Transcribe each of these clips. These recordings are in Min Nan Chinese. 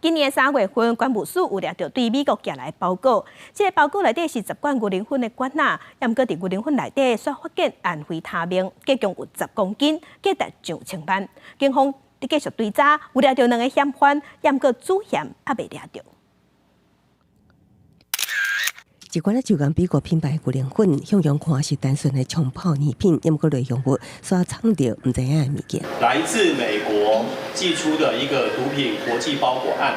今年3月份，關務署有掠著對美國寄來包裹，這個包裹內底是10罐牛奶粉的罐仔，猶毋過佇牛奶粉內底煞發現安非他命，計共有10公斤，價值上千萬。警方佇繼續追查，有掠著兩个嫌犯，猶毋過主嫌猶未掠著。一罐仔就仝美國品牌牛奶粉，向陽看是單純的沖泡奶品，猶毋過內容物煞藏著毋知影的物件。來自美國寄出的一個毒品國際包裹案，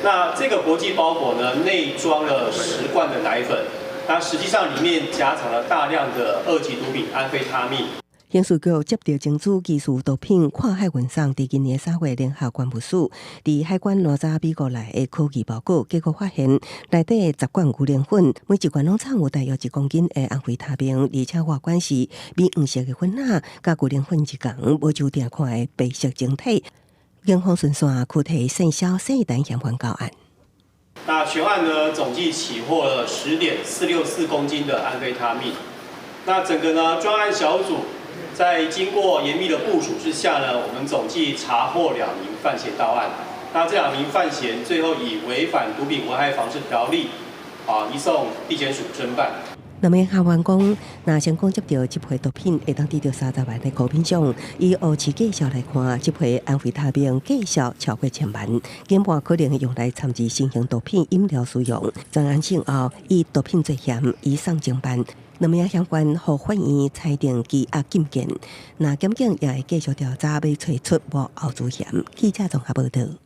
那這個國際包裹呢，內裝了10罐的奶粉，那實際上裡面夾藏了大量的二級毒品安非他命。刑事局接著偵處技術毒品跨海運送，佇今年3月聯合關務署，佇海關攔查美國來的可疑包裹，結果發現內底10罐牛奶粉，每一罐攏藏有大約1公斤的安非他命，而且外觀是米黃色的粉仔，佮牛奶粉一仝，無就定看的白色晶體。警方循線拘提線銷生單嫌犯到案。那全案呢，總計起獲了10.464公斤的安非他命。那整個呢，專案小組在經過嚴密的部署之下呢，我們總計查獲兩名犯嫌到案。那這兩名犯嫌最後以違反毒品危害防制條例，移送地檢署偵辦。那麼校員講，若成功接著這批毒品，會當得著30萬的高品獎。以烏市價數來看，這批安非他命價數超過千萬，研判可能用來摻製新型毒品飲料使用。專案成後，以毒品罪嫌移送偵辦。兩名嫌犯予法院裁定羈押禁見，那檢警也會繼續調查，欲揣出幕後主嫌。記者綜合報導。